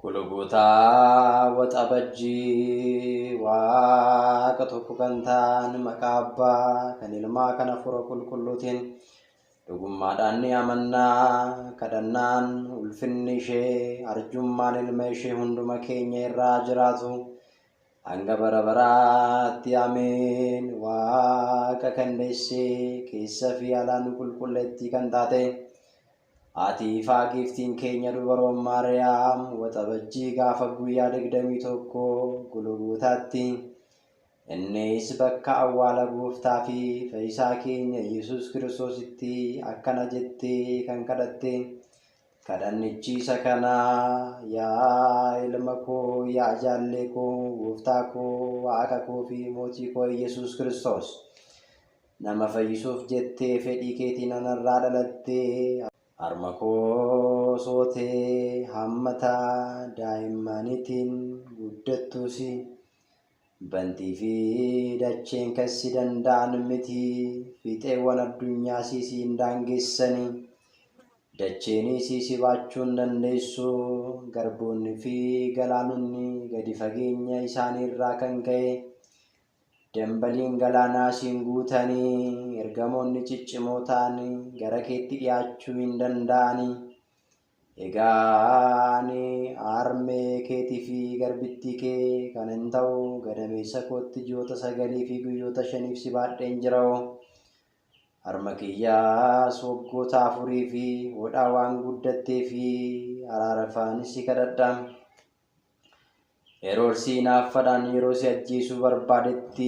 Golgootaa Waxabajjii Waaqa tokko kan ta'an maqaa Abbaa kan Ilmaa kan Hafuura Qulqulluutiin dhugummaadhaan ni amannaa. Kadhannaan ulfinni ishee arjummaan ilma ishee hunduma keenya irraa jiraatu hanga bara baraatti ameen. Waaqa kan deessee keessa fi alaan qulqulleettii kan taate haati ifaa giiftiin keenya dubaroon Maariyaam Waxabajjii gaafa guyyaa 21 Golgootaatti innis bakka awwaala gooftaa fi fayyisaa keenya Yesuus Kiristoositti akkana jettee kan kadhatte kadhannichi isa kana: yaa ilma koo, yaa jaallee koo, gooftaa koo, waaqa koo fi mootii koo Yesuus Kiristoos, nama fayyisuuf jettee fedhii keetiin anarraa dhalattee harma koo sootee hammata daa'immaniitiin guddattuusi. Bantii fi dacheen kan si danda'an miti, fiixeewwan addunyaa si hin daangessani. Dacheenis si baachuu hin dandeessu, garboonni fi galaanonni gadi fageenya isaanii irraa kan ka'e dambaliin galaanaa siin guutanii, ergamoonni ciccimoo ta'an gara keetti dhiyaachuu hin danda'ani. Egaa ani harmee keetii fi garbittii kee kan hin ta'u gadameessa kootti ji'oota 9 fi guyyoota 5f si baadheen jira. Harma kiyyaas waggoota 4 fi hodhaa waan guddattee fi araarafaanis si kadhadha. Heroodsi hinaaffadhaan yeroo si ajjeesuu barbaadetti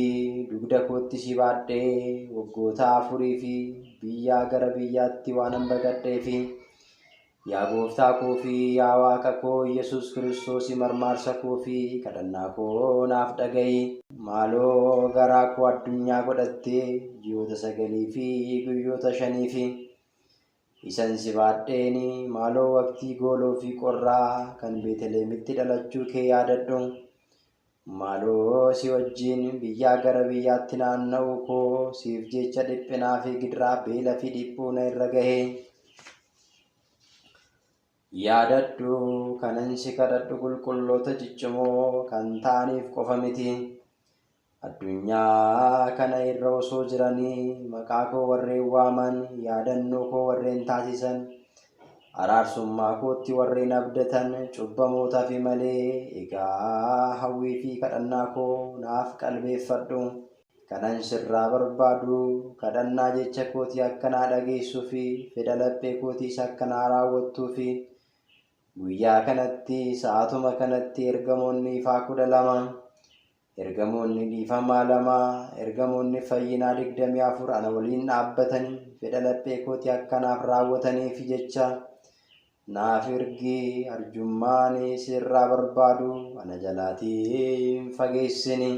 dugda kootti si baadhee waggoota 4 fi biyyaa gara biyyaatti waanan baqadheefi yaa gooftaa koo fi yaa waaqa koo Yesuus Kiristoos marmaarsa koo fi kadhannaa koo naaf dhaga'i. Maaloo garaa koo addunyaa godhattee ji'oota 9 fi guyyoota 5 fi Isan si baadheeni maaloo waqtii gooloo fi qorraa kan Beeteleemitti dhalachuu kee yaadadhu. Maaloo si wajjin biyyaa gara biyyaatti naanna'uu koo siif jecha dhiphinaa fi gidiraa beela fi dhiphuu na irra gahe. Yaadadhu kanan si kadhadhu qulqulloota ciccimoo kan ta'aniif qofa miti. Addunyaa kana irra osoo jiranii maqaa koo warreen waaman, yaadannoo koo warreen taasisan, araarsummaa kootti warreen abdatan cubbamootafi malee. Egaa hawwii fi kadhannaa koo naaf qalbeeffadhu. Kanan sirraa barbaadu kadhannaa jecha kootii akka naa dhageessuu fi fedha laphee kootiis akka naa raawwattuu fi guyyaa kanatti sa'aatuma kanatti ergamoonni ifaa 12, ergamoonni dhiifamaa 2, ergamoonni fayyinaa 24 ana waliin dhaabbatanii fedha laphee kootii akka naaf raawwataniif jecha naaf ergi. Arjummaan sirraa barbaadu ana jalaatii hin fageessini.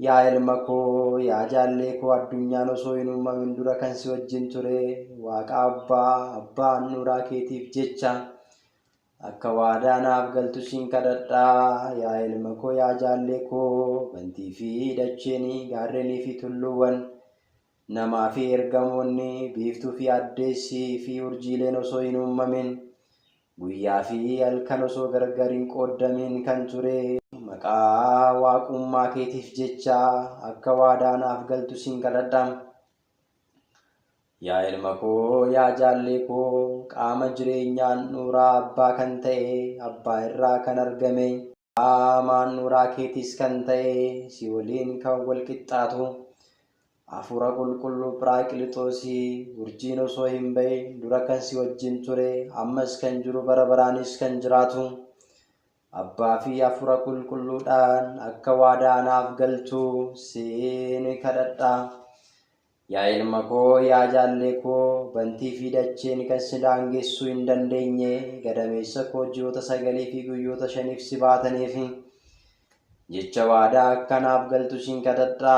Yaa ilma koo, yaa jaallee koo, addunyaan osoo hin uumamin dura kan si wajjin ture Waaqa Abbaa, Abbaa handhuuraa keetiif jecha akka waadaa naaf galtu siin kadhadha. Yaa ilma koo, yaa jaallee koo, bantii fi dacheen, gaarrenii fi tulluuwwan, namaa fi ergamoonni, biiftuu fi addeessi fi urjiileen osoo hin uumamin, guyyaa fi halkan osoo gargar hin qooddamiin kan ture maqaa waaqummaa keetiif jecha akka waadaa naaf galtu siin kadhadha. Yaa ilma koo, yaa jaallee koo, qaama jireenyaa handhuuraa abbaa kan ta'e, abbaa irraa kan argame, qaama handhuuraa keetiis kan ta'e, si waliin kan wal qixxaatu, Hafuura Qulqulluu Phiraaqilixoosii, urjiin osoo hin bahin dura kan si wajjin ture, ammas kan jiru, bara baraanis kan jiraatu, Abbaa fi Hafuura Qulqulluudhaan akka waadaa naaf galtu siin kadhadha. Yaa ilma koo, yaa jaallee koo, bantii fi dacheen kan si daangessuu hin dandeenye, gadameessa koo ji'oota 9 fi guyyoota 5f si baataniif jecha waadaa akka naaf galtu siin kadhadha.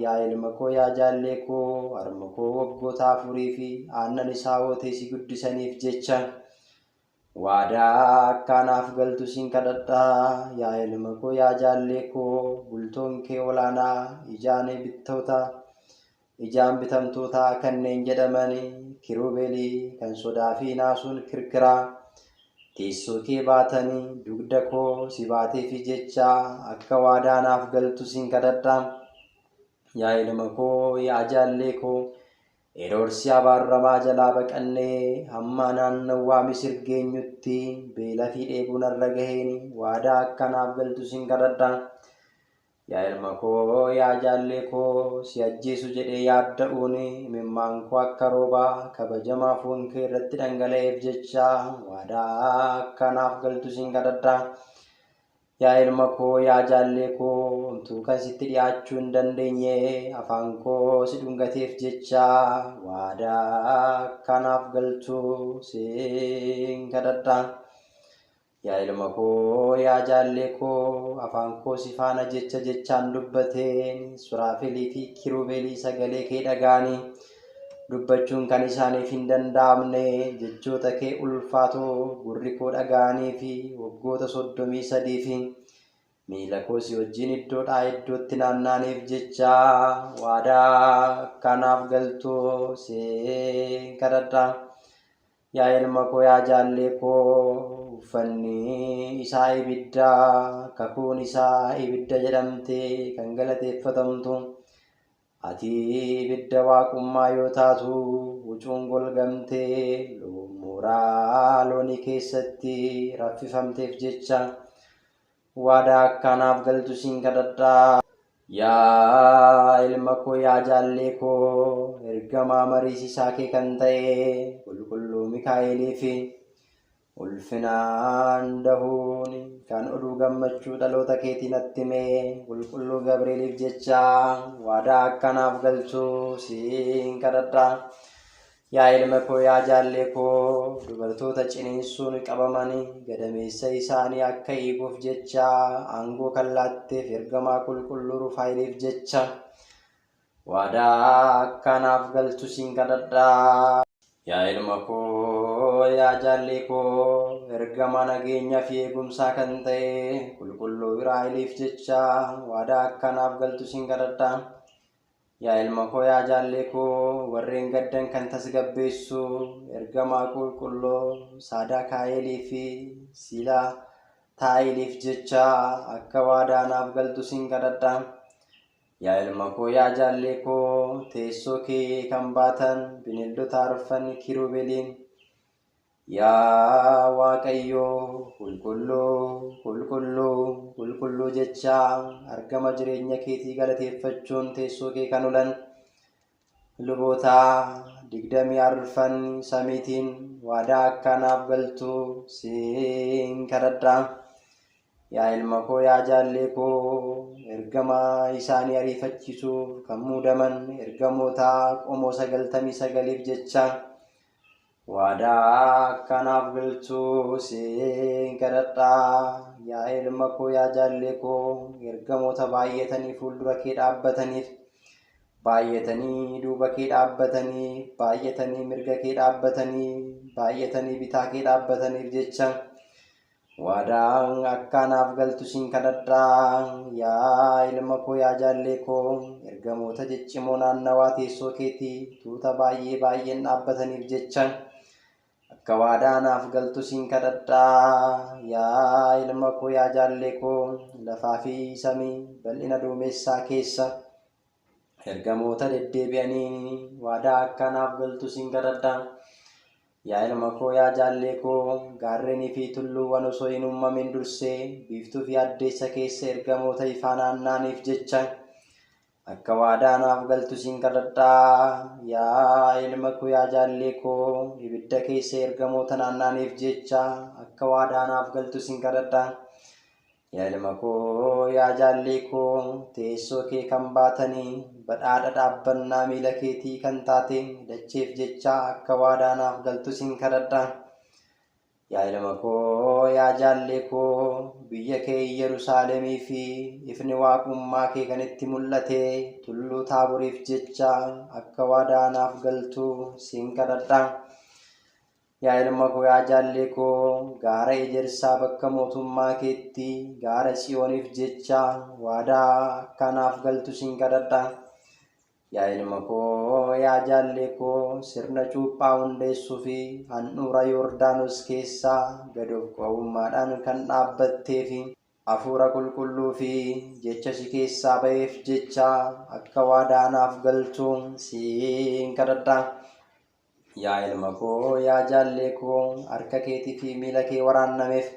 Yaa ilma koo, yaa jaallee koo, harma koo waggoota 4 fi aannan isaa hootee si guddisaniif jecha waadaa akka naaf galtu siin kadhadha. Yaa ilma koo, yaa jaallee koo, bultoon kee olaanaa ijaan bittoota ijaan bitamtootaa kanneen jedhaman kiruubeelii kan sodaa fi naasuun kirkiraa Teessoo kee baatanii dugda koo si baateefi jecha akka waadaa naaf galtu sin kadhadha. Yaa ilma koo, yaa jaallee koo, Heroodsi abaaramaa jalaa baqannee hamma naannawaa Misir geenyutti beela fi dheebuu narra gaheen waadaa akka naaf galtu sin kadhadha. Yaa ilma koo, yaa jaallee koo, si ajjeesu jedhee yaadda'uun imimmaan koo akka roobaa kabajamaa foon kee irratti dhangala'eef jecha waadaa akka naaf galtu sin kadhadha. Yaa ilma koo, yaa jaallee koo, homtuu kan sitti dhiyaachuu hin dandeenye afaan koo si dhungateef jecha waadaa akka naaf galtu sin kadhadha. Yaa ilma koo, yaa jaallee koo, afaan koo si faana jecha jechaan dubbateen suraafelii fi kirubeelii sagalee kee dhaga'anii dubbachuun kan isaaniif hin danda'amne jechoota kee ulfaatoo gurri koo dhaga'anii fi waggoota 33 fi miila koo si wajjin iddoodhaa iddootti naanna'aniif jecha waadaa akka naaf galtu sin kadhadha. Yaa ilma koo, yaa jaallee koo, uffanni isaa ibidda, kakuun isaa ibidda jedhamtee kan galateeffatamtu ati ibidda waaqummaa yoo taatu huccuun golgamtee mooraa loonii keessatti raffifamteef jecha waadaa akka naaf galtu sin kadhadha. Yaa ilma koo, yaa jaallee koo, ergamaa mariisisaa kee kan ta'e qulqulluu Mikaa'elii fi ulfinaan dahuun kan oduu gammachuu dhaloota keetii natti hime qulqulluu Gabri'eeliif jecha waadaa akka naaf galtu sin kadhadha. Yaa ilma koo, yaa jaallee koo, dubartoota ciniinsuun qabamanii gadameessa isaanii akka hiikuuf jecha aangoo kan laatteef ergamaa qulqulluu Rufaa'eliif jecha waadaa akka naaf galtu sin kadhadha. Yaa ilma koo, yaa jaallee koo, ergamaa nageenyaa fi eegumsaa kan ta'e qulqulluu Uraa'eliif jecha waadaa akka naaf galtu sin kadhadha. Yaa ilma koo, yaa jaallee koo, warreen gaddan kan tasgabbeessu ergamaa qulqulluu Saadaakaa'elii fi Siilaa Taa'eliif jecha akka waadaa naaf galtu sin kadhadha. Yaa ilma koo, yaa jaallee koo, teessoo kee kan baatan bineeldota arfan kiruubeliin Yaa Waaqayyoo, qulqulluu, qulqulluu, qulqulluu jecha argama jireenya keetii galateeffachuun teessoo kee kan ulan luboota 24 samiitiin waadaa akka naaf galtu sin kadhadha. Yaa ilma koo, yaa jaallee koo, ergama isaanii ariifachiisuuf kan muudaman ergamoota qomoo 99f jecha waadaa akka naaf galtu sin kadhadha. Yaa ilma koo, yaa jaallee koo, ergamoota baay'atanii fuuldura kee dhaabbataniif, baay'atanii duuba kee dhaabbatanii, baay'atanii mirga kee dhaabbatanii, baay'atanii bitaa kee dhaabbataniif jecha waadaa akka naaf galtu sin kadhadha. Yaa ilma koo, yaa jaallee koo, ergamoota ciccimoo naannawaa teessoo keetii tuuta baay'ee baay'een dhaabbataniif jecha akka waadaa naaf galtu sin kadhadha. Yaa ilma koo, yaa jaallee koo, lafaa fi samii bal'ina duumessaa keessa ergamoota deddeebi'anii waadaa akka naaf galtu sin kadhadha. Yaa ilma koo, yaa jaallee koo, gaarrenii fi tulluuwwan osoo hin uumamin dursee biiftuu fi addeessa keessa ergamoota ifaa naanna'aniif jecha akka waadaa naaf galtu sin kadhadha. Yaa ilma koo, yaa jaallee koo, ibidda keessa ergamoota naanna'aniif jecha akka waadaa naaf galtu sin kadhadha. Yaa ilma koo, yaa jaallee koo, teessoo kee kan baatanii badhaadha dhaabbannaa miila keetii kan taate dacheef jecha akka waadaa naaf galtu sin kadhadha. Yaa ilma koo, yaa jaallee koo, biyya kee Yerusaalemii fi ifni waaqummaa kee kan itti mul'ate tulluu Taaboriif jecha akka waadaa naaf galtu sin kadhadha. Yaa ilma koo, yaa jaallee koo, gaara ejersaa bakka mootummaa keetti gaara Tsiyooniif jecha waadaa akka naaf galtu sin kadhadha. Yaa ilma koo, yaa jaallee koo, sirna cuuphaa hundeessuu fi handhuura Yordaanos keessaa gad of qabummaadhaan kan dhaabbattee fi hafuura qulqulluu fi jecha si keessaa ba'eef jecha akka waadaa naaf galtu siin kadhadha. Yaa ilma koo, yaa jaallee koo, harka keetii fi miila kee waraannameef,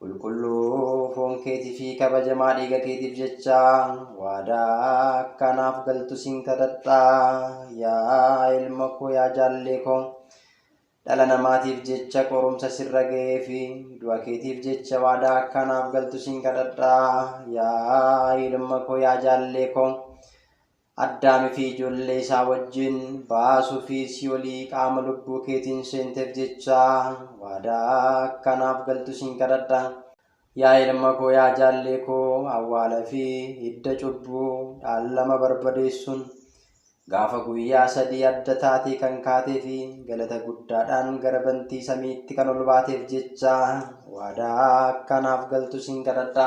qulqulluu foon keetii fi kabajamaa dhiiga keetiif jecha waadaa akka naaf galtu siin kadhadha. Yaa ilma koo, yaa jaallee koo, dhala namaatiif jecha qorumsa sirra ga'ee fi du'a keetiif jecha waadaa akka naaf galtu siin kadhadha. Yaa ilma koo, yaa jaallee koo, Addaamii fi ijoollee isaa wajjin baasuu fi si'oolii qaama lubbuu keetiin seenteef jecha waadaa akka naaf galtu siin kadhadha. Yaa ilma koo, yaa jaallee koo, awwaala fi hidda cubbuu dhaallama barbadeessuun gaafa guyyaa 3 adda taatee kan kaatee fi galata guddaadhaan gara bantii samiitti kan ol baateef jecha waadaa akka naaf galtu siin kadhadha.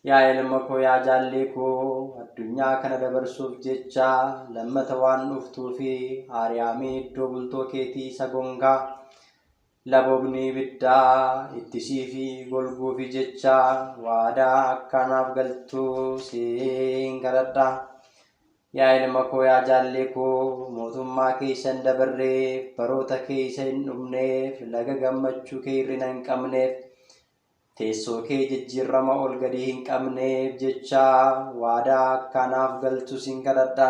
Yaa ilma koo, yaa jaallee koo, addunyaa kana dabarsuuf jecha lammata waan dhuftuu fi Aariyaamii iddoo bultoo keetii isa gongaa laboobni ibiddaa ittisii fi golguu fi jecha waadaa akka naaf galtu siin kadhadha. Yaa ilma koo, yaa jaallee koo, mootummaa keessa hin dabarreef, baroota keessa hin dhumneef, laga gammachuu kee hir'ina hin qabneef, teessoo kee jijjiirama ol gadii hin qabneef jecha waadaa akka naaf galtu siin kadhadha.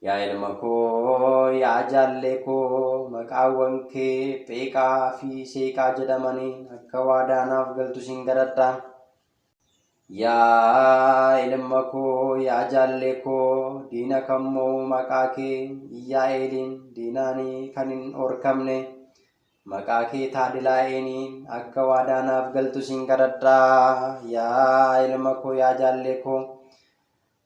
Yaa ilma koo, yaa jaallee koo, maqaawwan kee Pheeqaa fi Seeqaa jedhamaniin akka waadaa naaf galtu siin kadhadha. Yaa ilma koo, yaa jaallee koo, diina kan mo'u maqaa kee Iyyaa'eeliin diinaanii kan hin dhorkamne maqaa kee Taadilaa'eeniin akka waadaa naaf galtu siin kadhadha. Yaa ilma koo, yaa jaallee koo,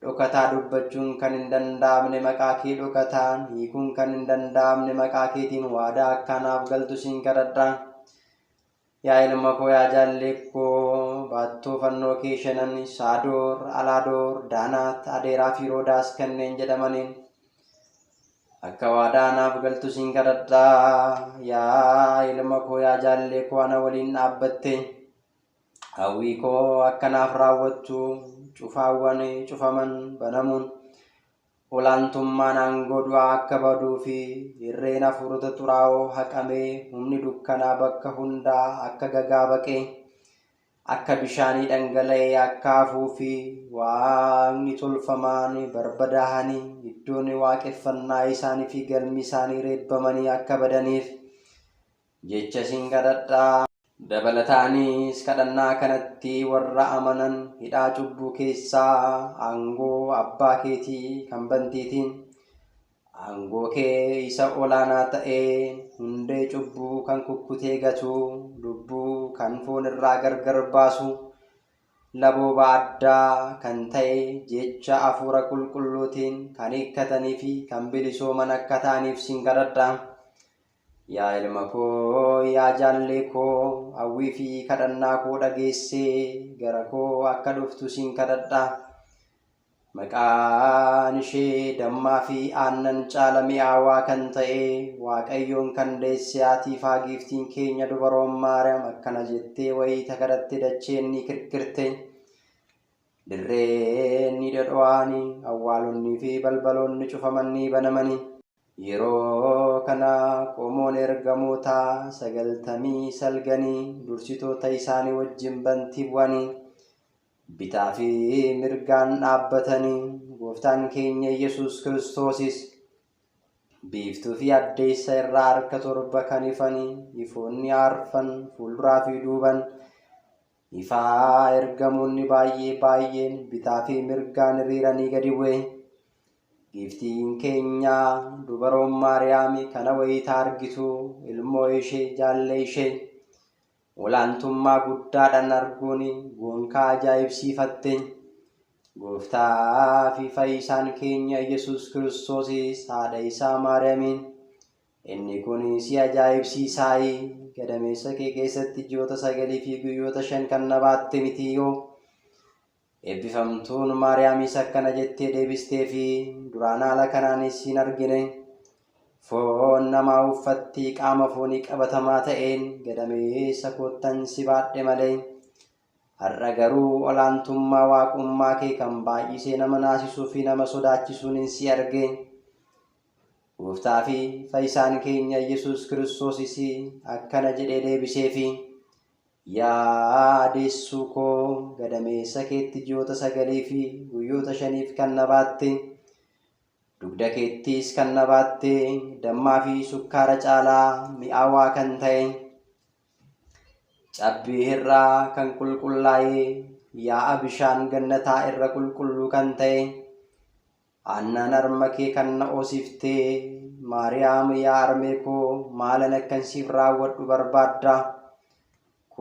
dhokataa dubbachuun kan hin danda'amne maqaa kee dhokataan hiikuun kan hin danda'amne maqaa keetiin waadaa akka naaf galtu siin kadhadha. Yaa ilma koo, yaa jaallee koo, baattoo fannoo kee shanan Saadoor, Alaadoor, Daanaat, Adeeraa fi Roodaas kanneen jedhamaniin akka waadaa naaf galtu siin kadhadha. Yaa ilma koo, yaa jaallee koo, ana waliin dhaabbatte hawwii koo akka naaf raawwattu, cufaawwan cufaman banamuun olaantummaan aangoo du'aa akka baduu fi irreen hafuurota xuraa'oo haqamee humni dukkanaa bakka hundaa akka gagaa baqee akka bishaanii dhangala'ee akka hafuu fi waaqni tolfamaan barbadaahanii iddoon waaqeffannaa isaanii fi galmi isaanii reebbamanii akka badaniif jecha isin kadhadha. Dabalataanis kadhannaa kanatti warra amanan hidhaa cubbuu keessaa aangoo abbaa keetii kan bantiitiin, aangoo kee isa olaanaa ta'een, hundee cubbuu kan kukkutee gatu, lubbuu kan foon irraa gargar baasu, labooba addaa kan ta'e jecha hafuura qulqulluutiin kan hiikkatanii fi kan bilisooman akka ta'aniif sin kadhadha. Yaa ilma koo, yaa jaallee koo, hawwii fi kadhannaa koo dhageessee gara koo akka dhuftu sin kadhadha. Maqaan ishee dammaa fi aannan caala mi'aawaa kan ta'e Waaqayyoon kan deesse haatii faa giiftiin keenya dubaroon Maariyaam akkana jettee wayiita kadhatte dacheen ni kirkirte. Dirreen ni dhodho'aani, awwaalonni fi balbaloonni cufaman ni banamani. Yeroo kana qomoon ergamootaa 99 dursitoota isaanii wajjin bantii bu'anii bitaa fi mirgaan dhaabbatanii, Gooftaan keenya Yesuus Kiristoosis biiftuu fi addeessa irraa harka torba kan ifanii ifoonni arfan fuulduraa fi duuban ifaa ergamoonni baay'ee baay'een bitaa fi mirgaan hiriiranii gadi bu'e. Giiftiin keenya dubaroon Maariyaami kana wayita argitu ilmoo ishee jaallee ishee olaantummaa guddaadhaan arguun gonkaa ajaa'ibsiifatte. Gooftaa fi fayyisaan keenya Yesuus Kiristoosis haadha isaa Maariyaamiin, inni kun si ajaa'ibsiisaayi, gadameessa kee keessatti ji'oota 9 fi guyyoota 5 kan na baatte mitiiyoo? Eebbifamtuun Maariyaamis akkana jettee deebistee fi duraan haala kanaanis hin argine. Foon namaa uffatti qaama foonii qabatamaa ta'een gadameessa koottan si baadhe malee. Har'a garuu olaantummaa waaqummaa kee kan baay'isee nama naasisuu fi nama sodaachisuun si arge. Gooftaa fi fayyisaan keenya Yesuus Kiristoosis akkana jedhee deebiseefi. Yaa deessuu koo gadameessa keetti ji'oota 9 fi guyyoota 5f kan na baatte, dugda keettis kan na baatte, dammaa fi sukkaara caalaa mi'aawaa kan ta'e, cabbii irraa kan qulqullaa'e, yaa'a bishaan gannataa irra qulqulluu kan ta'e, aannan harma kee kan na oosiftee, Maariyaam yaa harmee koo maalan akkan siif raawwadhu barbaadda?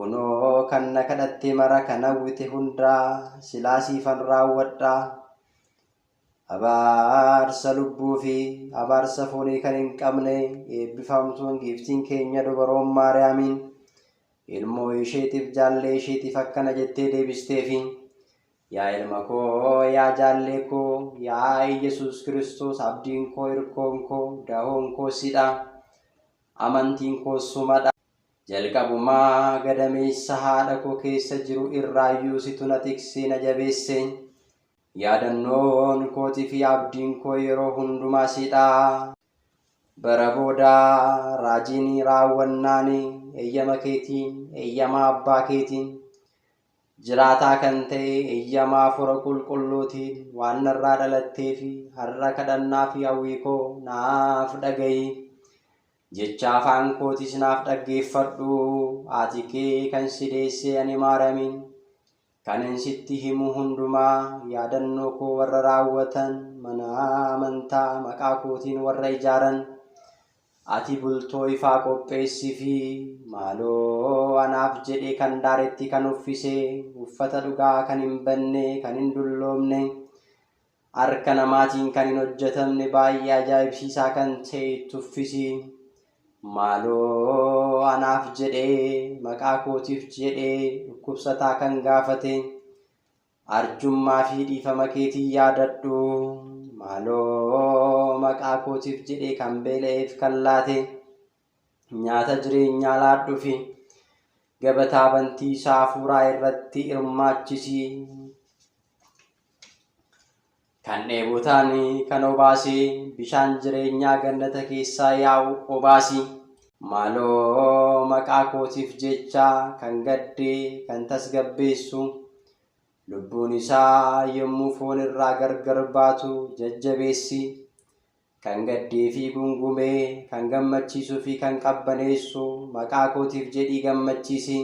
Kunoo kan na kadhatte mara kan hawwite hundaa silaa siifan raawwadha. Abaarsa lubbuu fi abaarsa foonii kan hin qabne eebbifamtuun giiftiin keenya dubaroon Maariyaamiin ilmoo isheetiif jaallee isheetiif akkana jettee deebisteefi. Yaa ilma koo, yaa jaallee koo, yaa Iyyasuus Kiristoos abdiin koo, hirkoon koo, dahoon koo sidha. Amantiin koo sumadha. Jalqabumaa gadameessa haadha koo keessa jiru irraayyuu situ na tiksee na jabeesse. Yaadannoon kootii fi abdiin koo yeroo hundumaa sidha. Bara boodaa raajiin raawwannaan eeyyama keetiin, eeyyama abbaa keetiin, jiraataa kan ta'e eeyyama hafuura qulqulluutiin waan narraa dhalattee fi har'a kadhannaa fi hawwii koo naaf dhaga'i. Jecha afaan kootiis naaf dhaggeeffadhu. Haati kee kan si deesse ani Maariyaamiin kanin sitti himu hundumaa yaadannoo koo warra raawwatan mana amantaa maqaa kootiin warra ijaaran ati bultoo ifaa qopheessii fi maaloo anaaf jedhee kan daaretti kan uffise uffata dhugaa kan hin banne kan hin dulloomne harka namaatiin kan hin hojjetamne baay'ee ajaa'ibsiisaa kan ta'e itti uffisi. Maaloo anaaf jedhee maqaa kootiif jedhee dhukkubsataa kan gaafate arjummaa fi dhiifama keetiin yaadadhu. Maaloo maqaa kootiif jedhee kan beela'eef kan laate nyaata jireenyaa laadhufi gabataa bantii isaa hafuuraa irratti hirmaachisi. Kan dheebotaan kan obaase bishaan jireenyaa gannata keessaa yaa'u obaasi. Maaloo maqaa kootiif jecha kan gaddee kan tasgabbeessu lubbuun isaa yommuu foon irraa gargar baatu jajjabeessi. Kan gaddee fi gungumee, kan gammachiisuu fi kan qabbaneessu maqaa kootiif jedhii gammachiisi.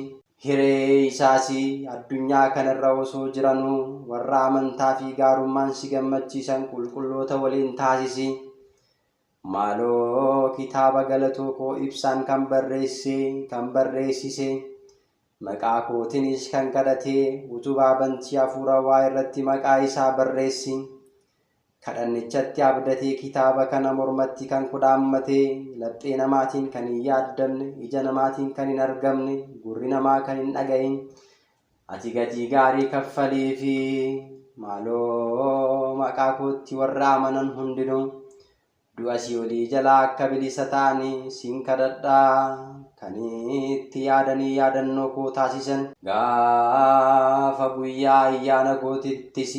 Hiree isaas addunyaa kanarra osoo jiranuu warra amantaa fi gaarummaan si gammachiisan qulqulloota waliin taasisi. Maaloo kitaaba galatoo koo ibsaan kan barreesse, kan barreessise, maqaa kootiinis kan kadhate utubaa bantii hafuurawaa irratti maqaa isaa barreessi. Kadhannichatti abdatee kitaaba kana mormatti kan kudhaammate, laphee namaatiin kan hin yaaddamne, ija namaatiin kan hin argamne, gurri namaa kan hin dhagahin, ati gatii gaarii kaffalii fi maaloo maqaa kootti warra amanan hundinuu du'a sii'olii jalaa akka bilisa ta'anii siin kadhadhaa. Kan itti yaadanii yaadannoo koo taasisan. Gaafa guyyaa ayyaana kootittis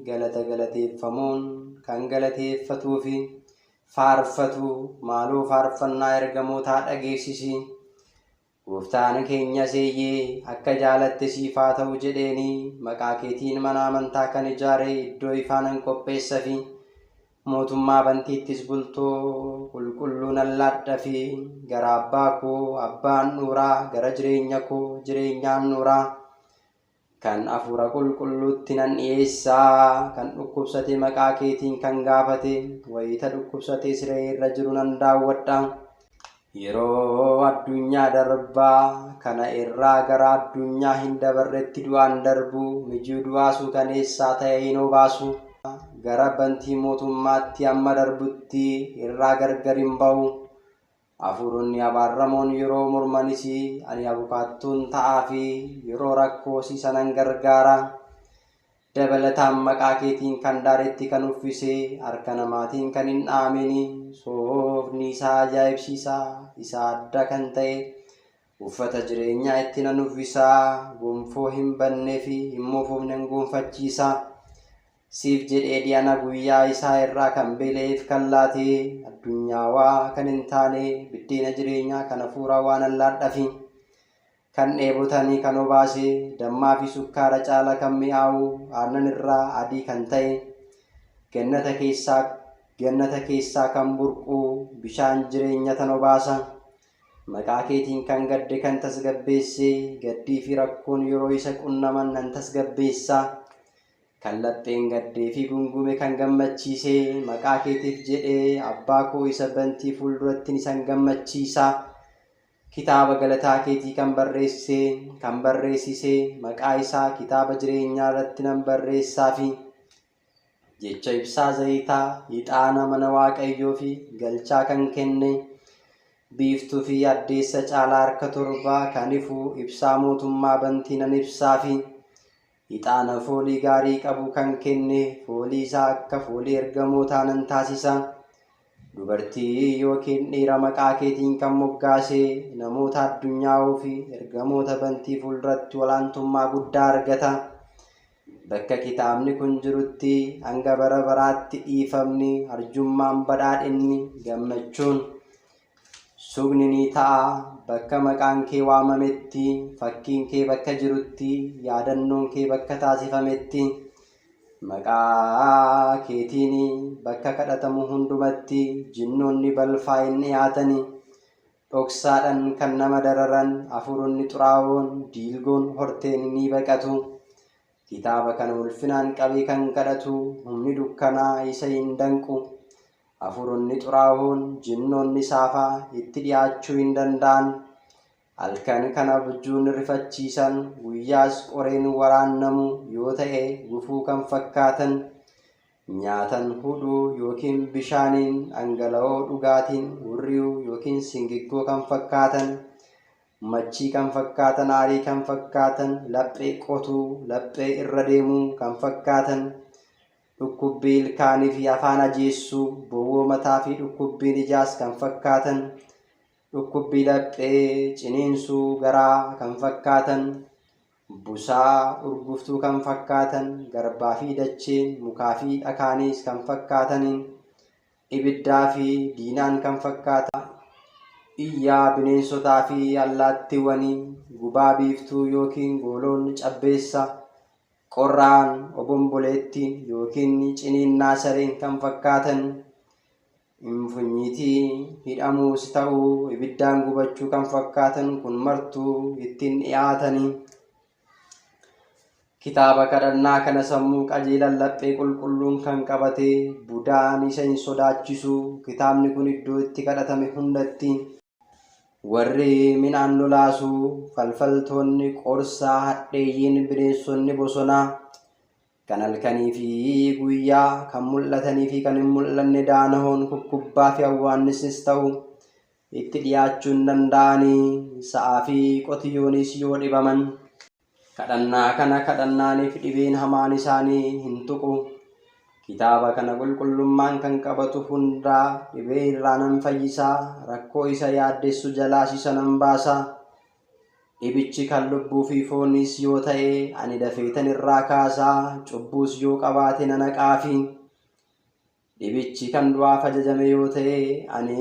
galata galateeffamuun kan galateeffatuu fi faarfatu maaloo faarfannaa ergamootaa dhageessisi. Gooftaan keenyas eeyyee akka jaalatte siif haa ta'u jedheeni maqaa keetiin mana amantaa kan ijaare iddoo ifaa nan qopheessafi. Mootummaa bantiittis bultoo qulqulluu nan laadhafi gara abbaa koo abbaan nuuraa gara jireenya koo jireenyaan nuuraa kan hafuura qulqulluutti nan dhiyeessaa kan dhukkubsate maqaa keetiin kan gaafate wayita dhukkubsatee siree irra jiru nan daawwadha. Yeroo addunyaa darbaa kana irraa gara addunyaa hin dabarretti du'aan darbu mijuu du'aa suukaneessaa ta'e hin obaasu. Gara bantii mootummaatti amma darbutti irraa gargar hin ba'u. Hafuuronni abaaramoon yeroo mormanis ani abukaattuun ta'aa fi yeroo rakkoo sanan gargaara. Dabalataan maqaa keetiin kan daaretti kan uffise, harka namaatiin kan hin dhaamini, soofni isaa ajaa'ibsiisaa, isa adda kan ta'e, uffata jireenyaa itti nan uffisaa, gonfoo hin bannee fi hin moofofne gonfachiisa. Siif jedhee dhi'ana guyyaa isaa irraa kan beela'eef kan laate, addunyaawaa kan hin taane, biddeena jireenyaa kan hafuura waan allaadhafi. Kan dheebotanii kan obaase, dammaa fi sukkaara caala kan mi'aawu, aannan irraa adii kan ta'e, gannata keessaa kan burqu, bishaan jireenya tan obaasa. Maqaa keetiin kan gadde kan tasgabbeesse, gaddii fi rakkoon yeroo isa qunnaman nan tasgabbeessa. Kan lapheen gaddee fi gungume kan gammachiise, maqaa keetiif jedhee abbaa koo isa bantii fuulduratti isan gammachiisa. Kitaaba galataa keetii kan barreesse, kan barreessise, maqaa isaa kitaaba jireenyaa irratti nan barreessaafi. Jecha ibsaa zayitaa, ixaana mana Waaqayyoo fi galchaa kan kenne, biiftuu fi addeessa caalaa harka 7 kan ifu ibsaa mootummaa bantii nan ibsaafi. Ixaana foolii gaarii qabu kan kenne, foolii isaa akka foolii ergamootaa nan taasisa. Dubartii yookiin dhiira maqaa keetiin kan moggaase, namoota addunyaa'oo fi ergamoota bantii fuulduratti olaantummaa guddaa argata. Bakka kitaabni kun jirutti hanga bara baraatti dhiifamni, arjummaan, badhaadhinni, gammachuun, sugni ni ta'a. Bakka maqaan kee waamametti, fakkiin kee bakka jirutti, yaadannoon kee bakka taasifametti, maqaa keetiin bakka kadhatamu hundumatti jinnoonni balfaa hin dhiyaatani. Dhoksaadhaan kan nama dararan hafuuronni xuraa'oon, diilgoon, horteen ni baqatu. Kitaaba kana ulfinaan qabee kan kadhatu humni dukkanaa isa hin danqu. Hafuuronni xuraa'oon, jinnoonni saafaa itti dhiyaachuu hin danda'an. Halkan kan abjuun rifachiisan, guyyaas qoreen waraannamu yoo ta'e gufuu kan fakkaatan, nyaatan hudhuu yookiin bishaaniin dhangala'oo dhugaatiin hurri'uu yookiin singiggoo kan fakkaatan, machii kan fakkaatan, aarii kan fakkaatan, laphee qotuu, laphee irra deemuu kan fakkaatan, dhukkubbii ilkaanii fi afaan ajeessuu, bowwoo mataa fi dhukkubbiin ijaas kan fakkaatan, dhukkubbii laphee, ciniinsuu garaa kan fakkaatan, busaa urguftuu kan fakkaatan, garbaa fi dacheen, mukaa fi dhakaanis kan fakkaataniin, ibiddaa fi diinaan kan fakkaatan, iyyaa bineensotaa fi allaattiiwwanii, gubaa biiftuu yookiin gooloon cabbeessa, qorraan obomboleettiin yookiin ciniinnaa sareen kan fakkaatan, infunyiitii hidhamuus ta'uu ibiddaan gubachuu kan fakkaatan kun martuu ittiin dhiyaatanii. Kitaaba kadhannaa kana sammuu qajeelan laphee qulqulluun kan qabate budaan isa hin sodaachisu. Kitaabni kun iddoo itti kadhatame hundatti warri midhaan lolaasu, falfaltoonni, qorsaa hadheeyyiin, bineensonni bosonaa kan halkanii fi guyyaa kan mul'atanii fi kan hin mul'anne daanahoon, kukkubbaa fi awwaannisnis ta'u itti dhiyaachuu hin danda'anii. Sa'aa fi qotiyyoonis yoo dhibaman kadhannaa kana kadhannaaniif dhibeen hamaan isaanii hin tuqu. Kitaaba kana qulqullummaan kan qabatu hundaa dhibee irraa nan fayyisaa, rakkoo isa yaaddessu jalaas isa nan baasa. Dhibichi kan lubbuu fi foonis yoo ta'e ani dafeetan irraa kaasaa, cubbuus yoo qabaate nan haqaafi. Dhibichi kan du'aaf ajajame yoo ta'e ani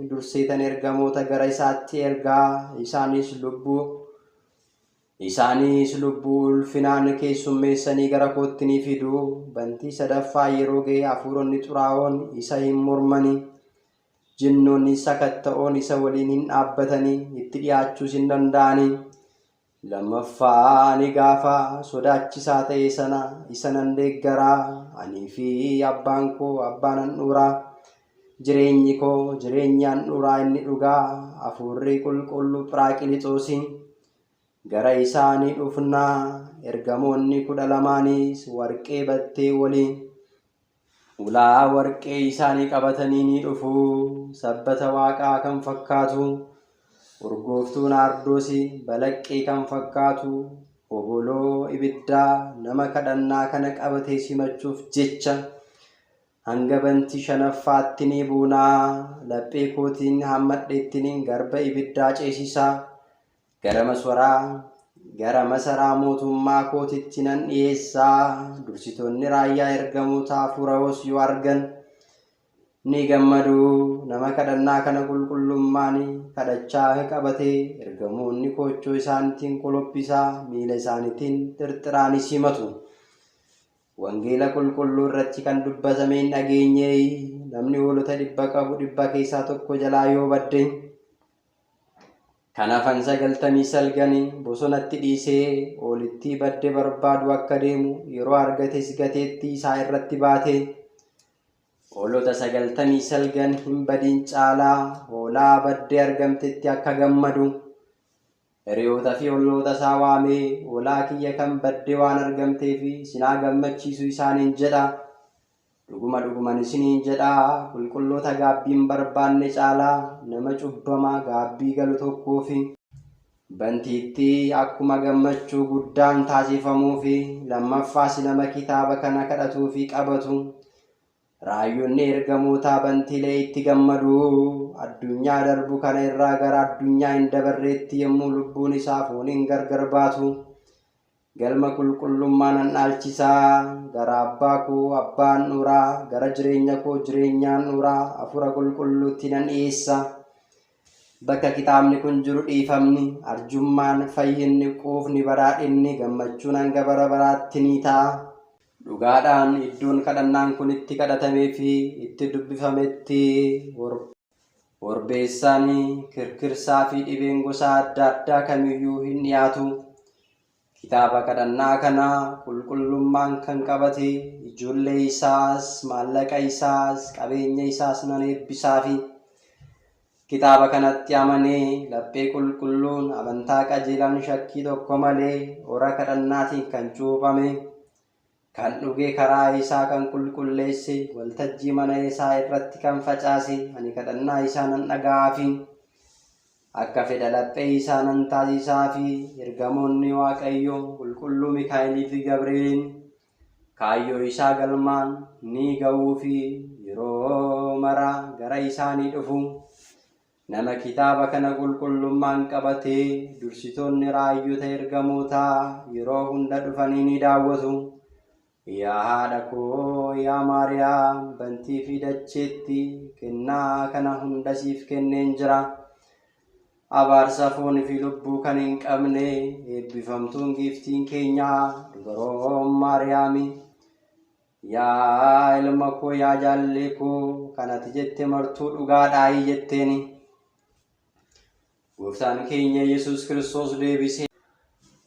durseetan ergamoota gara isaatti ergaa, isaanis lubbuu ulfinaan keessummeessanii gara kootti ni fidu. Bantii sadaffaa yeroo ga'e hafuuronni xuraa'oon isa hin mormani. Jinnoonni sakatta'oon isa waliin hin dhaabbatanii, itti dhiyaachuus hin danda'ani. Lammaffaa ani gaafa sodaachisaa ta'e sana isa nan deeggaraa. Anii fi abbaan koo abbaan handhuuraa, jireenyi koo jireenyi handhuuraa inni dhugaa, hafuurri qulqulluu Phiraaqilixoosiin gara isaa ni dhufnaa. Ergamoonni 12 warqee battee waliin ulaa warqee isaanii qabatanii ni dhufu. Sabbata waaqaa kan fakkaatu, urgooftuu naardoosi balaqqee kan fakkaatu, Oboloo ibiddaa nama kadhannaa kana qabatee simachuuf jecha hanga bantii shanaffaatti ni buunaa. Laphee kootiin hammadheettiniin garba ibiddaa ceesisaa gara masaraa mootummaa kootitti nan dhiyeessaa. Dursitoonni raayyaa ergamoota hafuurawoos yoo argan ni gammadu. Nama kadhannaa kana qulqullummaan kadhachaa qabatee ergamoonni koochoo isaaniitiin kolophisaa miila isaaniitiin xirxiraan simatu. Wangeela qulqulluu irratti kan dubbatame hin dhageenye. Namni hoolota 100 qabu 100 keessaa tokko jalaa yoo badde kan hafan 99 bosonatti dhiisee hoolittii badde barbaadu akka deemu yeroo argates gateettii isaa irratti baate hoolota 99 hin badiin caalaa hoolaa baddee argamtetti akka gammadu hiriyoota fi olloota isaa waamee hoolaa kiyya kan badde waan argamteef isinaa gammachiisu isaaniin jedha. Dhuguma dhuguman isiniin jedha, qulqulloota gaabbii hin barbaanne caalaa nama cubbamaa gaabbii galu tokkoo fi bantiitti akkuma gammachuu guddaan taasifamuu fi lammaffaas nama kitaaba kana kadhatuu fi qabatu raayyonni ergamootaa bantiilee itti gammadu. Addunyaa darbu kana irraa gara addunyaa hin dabarreetti yommuu lubbuun isaa fooniin gargar baatu galma qulqullummaa nan dhaalchisaa. Gara abbaa koo abbaan dhuuraa, gara jireenya koo jireenyaan dhuuraa hafuura qulqulluutti nan dhiyeessa. Bakka kitaabni kun jiru dhiifamni, arjummaan, fayyinni, quufni, badhaadhinni, gammachuun hanga bara baraatti ni ta'a. Dhugaadhaan iddoon kadhannaan kun itti kadhatamee fi itti dubbifametti worbeessaan kirkirsaa fi dhibeen gosa adda addaa kamiyyuu hin dhiyaatu. Kitaaba kadhannaa kana qulqullummaan kan qabate ijoollee isaas, maallaqa isaas, qabeenya isaas nan eebbisaafi. Kitaaba kanatti amanee laphee qulqulluun amantaa qajeelaan shakkii tokko malee hora kadhannaatiin kan cuuphame, kan dhuge karaa isaa kan qulqulleesse, waltajjii mana isaa irratti kan facaase, ani kadhannaa isaa nan dhaga'aafi. Akka fedha laphee isaa nan taasisaafi. Ergamoonni Waaqayyoo qulqulluu Mikaa'elii fi Gabri'eeliin kaayyoo isaa galmaan ni ga'uufi yeroo mara gara isaanii dhufu. Nama kitaaba kana qulqullummaan qabatee dursitoonni raayyota ergamootaa yeroo hunda dhufanii ni daawwatu. Yaa haadha koo, yaa Maariyaam, bantii fi dacheetti kennaa kana hunda siif kenneen jira. Abaarsa foonii fi lubbuu kan hin qabne eebbifamtuun giiftiin keenyaa dubaroon Maariyaami. Yaa ilma koo, yaa jaallee koo, kan ati jette martuu dhugaadhaayii jetteeni. Gooftaan keenya Yesuus Kiristoos deebisee,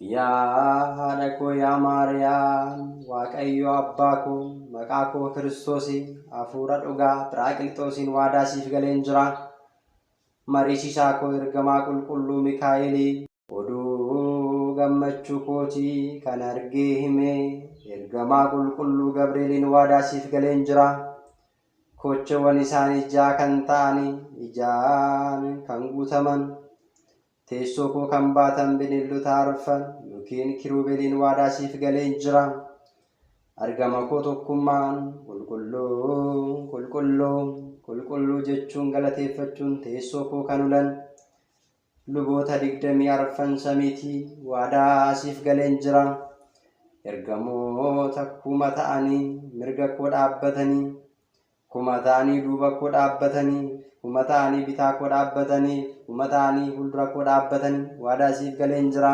yaa haadha koo, yaa Maariyaam, Waaqayyo abbaa koo maqaa koo Kiristoos hafuura dhugaa Phiraaqilixoosiin waadaa siif galeen jira. Mariisisaa koo ergamaa qulqulluu Mikaa'elii oduu gammachuu kootii kan argee himee ergamaa qulqulluu Gabri'eeliin waadaa siif galeen jira. Kochoowwan isaanii ijaa kan ta'anii ijaan kan guutaman teessoo koo kan baatan bineeldota arfan yookiin kiruubeliin waadaa siif galeen jira. Argama koo tokkummaan qulqulluu qulqulluu qulqulluu jechuun galateeffachuun teessoo koo kan ulan luboota 24 samiitii waadaa siif galeen jira. Ergamoota 10,000 ta'anii mirga koo dhaabbatanii, 1000 ta'anii duuba koo dhaabbatanii, 1000 ta'anii bitaa koo dhaabbatanii, 1000 ta'anii fuuldura koo dhaabbatanii waadaa siif galeen jira.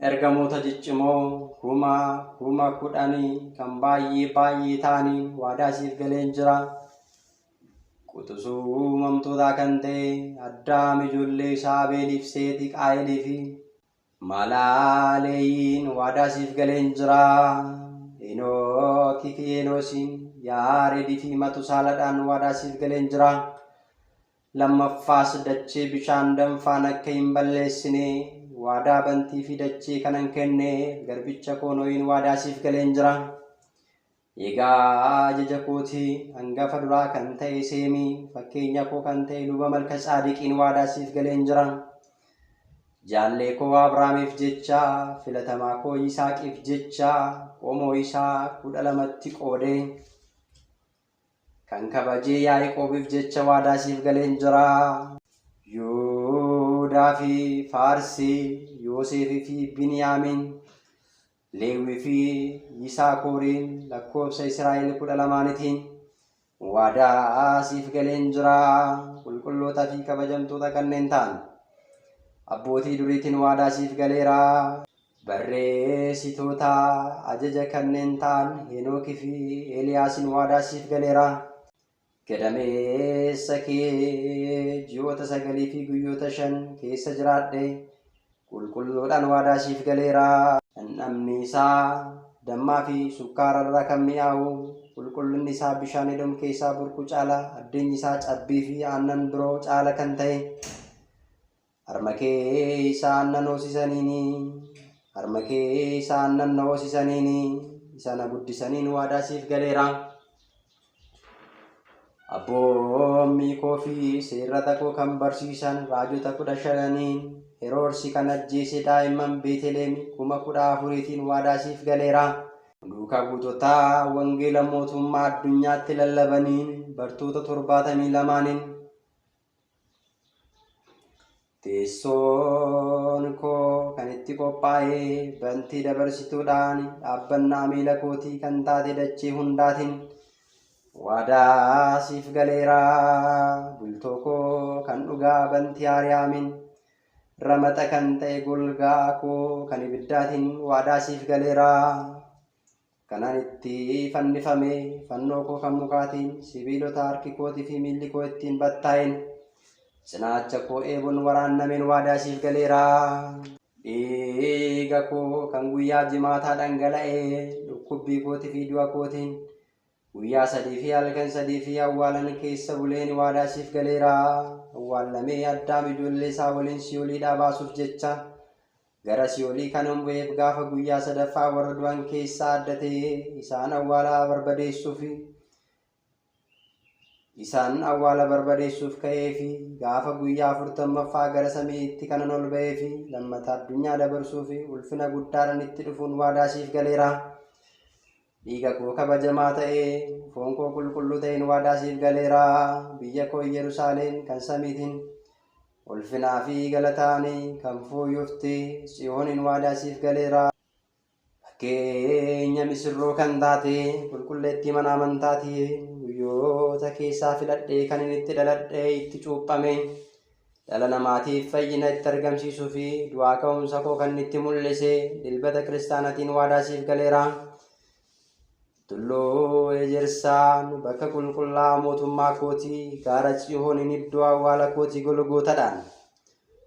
Ergamoota ciccimoo 10,000 kan baay'ee baay'ee ta'anii waadaa siif galeen jira. Quxisuu uumamtootaa kan ta'e Addaam ijoollee isaa Abeeliif Seeti Qaayelii fi Malaaleeyiin waadaa siif galeen jira. Henookii fi Henoosiin, Yaaredii fi Matusaaladhaan waadaa siif galeen jira. Lammaffaas dachee bishaan danfaan akka hin balleessine waadaa bantii fi dachee kanan kenne garbicha koo Nohiin waadaa siif galeen jira. Egaa ajaja kootii hangafa duraa kan ta'e Seemii, fakkeenya koo kan ta'e luba Malka Tsaadiqiin waadaa siif galeen jira. Jaallee koo Abrahaamiif jecha, filatamaa koo Yisaaqiif jecha, qomoo isaa 12tti qoodee kan kabajee Yaaqoobiif jecha waadaa siif galeen jira. Yihudaa fi Faarsii, Yoseefii fi Biniyaamiin, Leewwii fi Yisaakooriin lakkoofsa Israa'el 12nitiin waadaa siif galeen jira. Qulqulloota fi kabajamtoota kanneen ta'an abbootii duriitiin waadaa siif galeera. Barreessitoota ajaja kanneen ta'an Henookii fi Eeliyaasin waadaa siif galeera. Gadameessa kee ji'oota 9 fi guyyoota 5 keessa jiraadhe qulqulluudhaan waadaa siif galeera. Dhandhamni isaa dammaa fi sukkaara irra kan mi'aawu, qulqullinni isaa bishaan Edoom keessaa burqu caala, addeenyi isaa cabbii fi aannan biroo caala kan ta'e, harma kee isa aannan hoosisaniini, harma kee isa aannan na hoosisaniini, isa na guddisaniin waadaa siif galeera. Abboommii koo fi seerrata koo kan barsiisan raajota 15niin, Heroodsi kan ajjeese daa'imman Beeteleem 14,000tiin waadaa siif galeera. Duuka buutota wangeela mootummaa addunyaatti lallabaniin bartoota 72niin, Teessoon koo kan itti qophaa'e bantii dabarsituudhaan dhaabbannaa miila kootii kan taate dachee hundaatiin waadaa siif galeera. Bultoo koo kan dhugaa bantii Aariyaamin ramaxa kan ta'e golgaa koo kan ibiddaatiin waadaa siif galeera. Kanan itti fannifame fannoo koo kan mukaatiin, sibiilota harki kootii fi miilli koo ittiin battaa'een, cinaacha koo eeboon waraannameen waadaa siif galeera. Dhiiga koo kan guyyaa jimaataa dhangala'e dhukkubbii kootii fi du'a kootiin guyyaa 3 fi halkan 3 fi awwaalan keessa buleen waadaa siif galeera. Awwaallamee Addaam ijoollee isaa waliin si'ooliidhaa baasuuf jecha gara si'oolii kanan bu'eef gaafa guyyaa sadaffaa warra du'an keessaa adda ta'ee isaan awwaala barbadeessuuf ka'ee fi gaafa guyyaa 40ffaa gara samiitti kanan ol ba'ee fi lammata addunyaa dabarsuu fi ulfina guddaadhaan itti dhufuun waadaa siif galeera. Dhiiga koo kabajamaa ta'ee foon koo qulqulluu ta'een waadaa siif galeera. Biyya koo Yerusaalem kan samiitiin ulfinaa fi galataan kan fooyyofte Tsiyooniin waadaa siif galeera. Fakkeenya misirroo kan taate qulqulleettii mana amantaatii guyyoota keessaa filadhee kan inni itti dhaladhee itti cuuphame dhala namaatiif fayyina itti argamsiisuu fi du'aa ka'umsa koo kan itti mul'ise dilbata kiristaanatiin waadaa siif galeera. Tulluu Ejersaan bakka qulqullaa'aa mootummaa kootii, gaara Tsiyooniin iddoo awwaala kootii Golgootadhaan.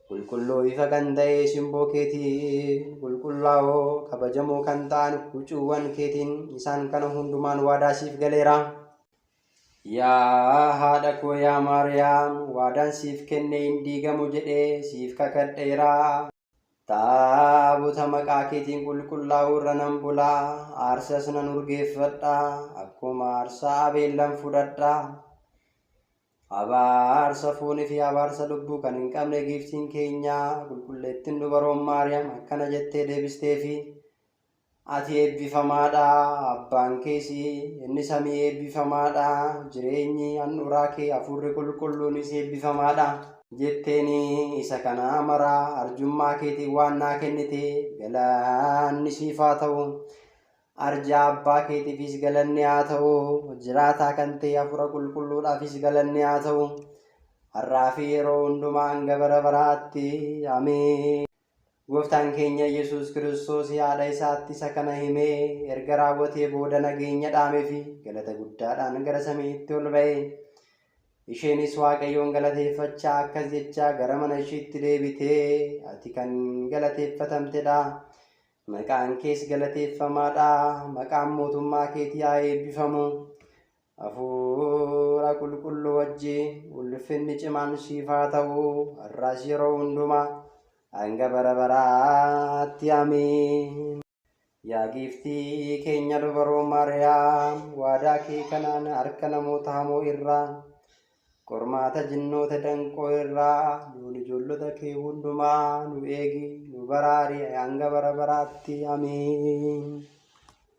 Qulqulluu ifa kan ta'e simboo keetiin, qulqullaa'oo kabajamoo kan ta'an huccuuwwan keetiin isaan kana hundumaan waadaa siif galeera. Yaa haadha koo yaa Maariyaam, waadaan siif kenne hin diigamu jedhee siif kakadheera. Taabota maqaa keetiin qulqullaa'u irra nan bula, aarsas nan urgeeffadha, akkuma aarsaa Abeel nan fudhadha. Abaarsa foonii fi abaarsa lubbuu kan hin qabne giiftiin keenya qulqulleettiin dubaroon Maariyaam akkana jettee deebisteefi. Ati eebbifamaadha, abbaan kees inni samii eebbifamaadha, jireenyi handhuuraa kee hafuurri qulqulluunis eebbifamaadha. Jetteeni isa kana mara arjummaa keetiin waan naa kennite galanni siif haa ta'u. Arjaa abbaa keetiifis galanni haa ta'u. Jiraataa kan ta'e hafuura qulqulluudhaafis galanni haa ta'u. Har'aa fi yeroo hundumaa hanga bara baraatti. Ameen. Gooftaan keenya Yesuus Kiristoos haadha isaatti isa kana himee erga raawwatee booda nageenya dhaameefi galata guddaadhaan gara samiitti ol ba'e. Isheenis Waaqayyoon galateeffachaa akkas jechaa gara mana ishiitti deebitee, Ati kan galateeffatamtedha, maqaan kees galateeffamaadha, maqaan mootummaa keetii haa eebbifamu. Hafuura qulqulluu wajjin ulfinni cimaan siif haa ta'u, har'as yeroo hundumaa hanga bara baraatti. Ameen. Yaa giiftii keenya dubaroo Maariyaam, waadaa kee kanaan harka namoota hamoo irraa, Qormaata jinnoota danqoo irraa nuun ijoollota kee hundumaa nu eegi, nu baraari hanga bara baraatti. Ameen.